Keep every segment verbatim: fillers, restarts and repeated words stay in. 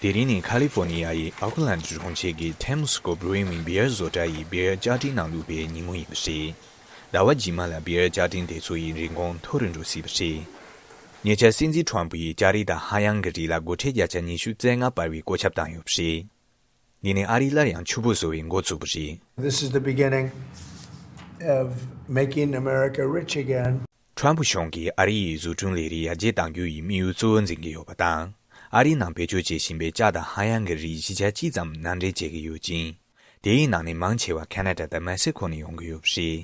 དེ་རིང་ནི་ཁ་ལི་ཧྥོ་ནི་ཡ་ཡི་ཨོ་ཁི་ལན་གྲོང་ཁྱེར་གྱི་Temsco Brewing Beer བཟོ་གྲྭ་ཡི་བི་ཡར་བསྐྱར་སྐྲུན་ནང་བླུགས་པའི་ཉིན་མོ་ཡིན་པ་རེད། ཟླ་བ་རྗེས་མ་ལ་བི་ཡར་བསྐྱར་སྐྲུན་དེ་ཚོ་ཡི་རིན་གོང་མཐོ་རུ་འགྲོ་སྲིད་པ་རེད། ཉེ་ཆར་སྲིད་འཛིན་ཁྲོམ་ཕུ་ཡིས་ལྕགས་རི་དང་ཧ་ཡང་གི་རིགས་ལ་སྒོ་ཁྲལ་བརྒྱ་ཆ་ཉི་ཤུ་རྩ་ལྔ་སྤར་བའི་བཀོད་ཁྱབ་བཏང་ཡོད་པ་རེད། འདི་ནི་ཨ་རིས་སླར་ཡང་ཆུ་བོ་བཟོ་བའི་འགོ་བཙུགས་པ་རེད། This is the beginning of making America rich again. ཁྲོམ་ཕུ་གཞུང་གིས་ཨ་རི་ཡི་བཟོ་སྐྲུན་ལས་རིགས་ཡར་རྒྱས་གཏང་རྒྱུ་ཡི་དམིགས་ཡུལ་གཙོ་བོ་འཛིན་གྱི་ཡོད་པ་དང་། ཨ་རིའི་ནང་བེད་སྤྱོད་བྱེད་བཞིན་པའི་ལྕགས་དང་ཧ་ཡང་གི་རིགས་བཞི་ཆ་གཅིག་ཙམ་ནང་འདྲེན་བྱེད་ཀྱི་ཡོད་ཅིང་། དེའི་ནང་ནས་མང་ཆེ་བ་ཁ་ན་ཌ་དང་མེག་སི་ཁོ་ནས་ཡོང་གི་ཡོད་པ་རེད།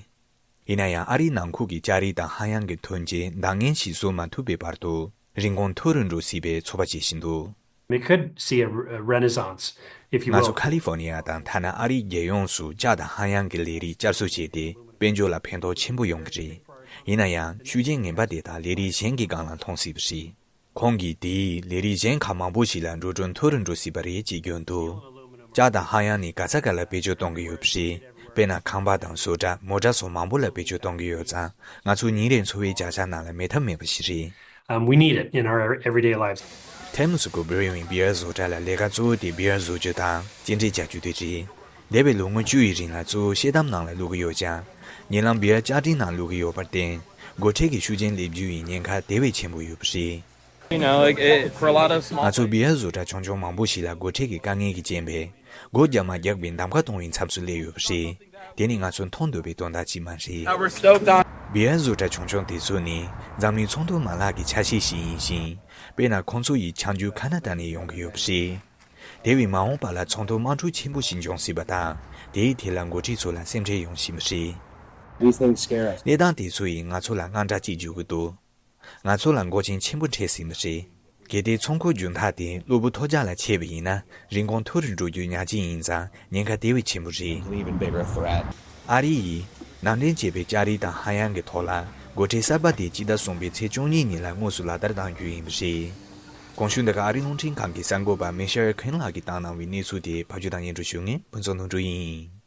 ཡིན་ན་ཡང་ཨ་རིའི་ནང་ཁུལ་གྱི་ལྕགས་རིགས་དང་ཧ་ཡང་གི་ཐོན་སྐྱེད་འདང་ངེས་ཤིག་བཟོ་མ་ཐུབ་པའི་བར་དུ་རིན་གོང་མཐོ་རུ་འགྲོ་སྲིད་པའི་ཚོད་དཔག་བྱེད་བཞིན་འདུག We could see a, a renaissance, if you ང་ཚོ་will. ཁ་ལི་ཧྥོ་ནི་ཡ་དང་ཐ་ན་ཨ་རིའི་རྒྱལ་ཡོངས་སུ་ལྕགས་དང་ཧ་ཡང་གི་ལས་རིགས་བསྐྱར་གསོ་བྱས་ཏེ་དཔལ་འབྱོར་ལ་ཕན་ཐོགས་ཆེན་པོ་ཡོང་གི་རེད། ཡིན་ན་ཡང་ཤུགས་རྐྱེན་ངན་པ་དེ་དག་ལས་རིགས་གཞན་གྱི་སྒང་ལ་ལྷུང་སྲིད་པ་རེད། ཁོང་གིས་དེས་ལས་རིགས་གཞན་ཁག་མང་པོ་ཞིག་ལ་འགྲོ་གྲོན་མཐོ་རུ་འགྲོ་སྲིད་པ་རེད་ཅེས་བརྗོད་འདུག་ལྕགས་དང་ཧ་ཡང་ནི་ག་ས་ག་ལ་བེད་སྤྱོད་གཏོང་གི་ཡོད་པ་རེད། དཔེར་ན་ཁང་པ་དང་བཟོ་གྲྭ། མོ་ཊ་སོགས་མང་པོ་ལ་བེད་སྤྱོད་གཏོང་གི་ཡོད་ཙང་ང་ཚོ་ཉིན་རེའི་འཚོ་བའི་བྱ་གཞག་ནང་ལ་མེད་ཐབས་མེད་པ་ཞིག་རེད། Um, we need it in our everyday lives. Temsco Brewing Beer བཟོ་གྲྭ་ལ་ལས་ཀ་གཙོ་བོ་དེ་བི་ཡར་བཟོ་རྒྱུ་དང་སྐྱེལ་འདྲེན་བྱ་རྒྱུ་དེ་རེད། འདས་པའི་ལོ་ངོ་བཅུ་ཡི་རིང་ལ་གཙོ་བོ་ཤེལ་དམ་ནང་ལ་བླུག་གི་ཡོད་ཀྱང་། ཉེ་ལམ་བི་ཡར་བསྐྱར་སྐྲུན་ནང་བླུག་གི་ཡོད་པར་བརྟེན། སྒོ་ཁྲལ་གྱི་ཤུགས་རྐྱེན་སླེབས་རྒྱུ་ཡི་ཉེན་ཁ་དེ་བས་ཆེན་པོ་ཡོད་པ་རེད། You know, like, it, for a lot of small ང་ཚོ་བི་ཡར་བཟོ་གྲྭ་ཆུང་ཆུང་མང་པོ་ཞིག་ལ་སྒོ་ཁྲལ་གྱི་དཀའ་ངལ་གྱི་རྐྱེན་པས། སྒོ་རྒྱག་མ་རྒྱག་པའི་གདམ་ག་གཏོང་བའི་ཚབ་ཏུ་སླེབས་ཡོད་པ་རེད། དེ་ནི་ང་ཚོ་མཐོང་འདོད་པའི་དོན་དག་ཅིག་མ་རེད། Now we're stoked on བི་ཡར་བཟོ་གྲྭ་ཆུང་ཆུང་དེ་ཚོ་ནི་འཛམ་གླིང་ཚོང་དོན་མ་ལག་གི་ཆ་ཤས་ཤིག་ཡིན་ཞིང་། དཔེར་ན་ཁོང་ཚོ་ཡི་ཆ་རྒྱུས་ཁ་ན་ཌ་ནས་ཡོང་གི་ཡོད་པ་རེད། དེ་བས་མ་འོངས་པ་ལ་ཚོང་དོན་དམག་འཁྲུག་ཆེན་པོ་ཞིག་འབྱུང་སྲིད་པ་དང་། དེའི་ཐད་ལ་འགོ་ཁྲིད་ཚོ་ལ་སེམས་ཁྲལ་ཡོང་བཞིན་པ་རེད། These things scare us. གནས་སྟངས་དེ་ཚོ་ཡིས་ང་ཚོ་ལ་དངངས་སྐྲག་ཅིག་འཇུག་གི་འདུག་ང་ཚོ་ལ་མགོ་ཆེན་ཆེན་པོ་འཕྲད་ཟིན་པ་རེད། གལ་ཏེ་ཚོང་ཁང་རྒྱུན་ཐག་དེ་གློ་བུར་ཐོལ་རྒྱག་ལ་ཆད་པ་ཡིན་ན། རིན་གོང་མཐོ་རུ་འགྲོ་རྒྱུ་ཉག་གཅིག་ཡིན་ཙང་ཉེན་ཁ་དེ་བས་ཆེན་པོ་རེད། An even bigger threat. ཨ་རི་ཡིས་ནང་འདྲེན་བྱས་པའི་ལྕགས་རིགས་དང་ཧ་ཡང་གི་ཐོག་ལ་སྒོ་ཁྲལ་གསར་པ་དེ་སྤྱི་ཟླ་གསུམ་པའི་ཚེས་བཅུ་གཉིས་ཉིན་ལ་དངོས་སུ་ལག་བསྟར་གཏང་རྒྱུ་ཡིན་པ་རེད། གོང་ཞུས་འདི་ག་ཨ་རིའི་རླུང་འཕྲིན་ཁང་གི་གསར་འགོད་པ་མི་ཤེལ་ཁེན་ལགས་ཀྱིས་བཏང་གནང་བའི་གནས་ཚུལ་དེ་ཕབ་སྒྱུར་དང་སྙན་སྒྲོན་ཞུ་མཁན་ཕུན་ཚོགས་ནོར་བུ་ཡིན།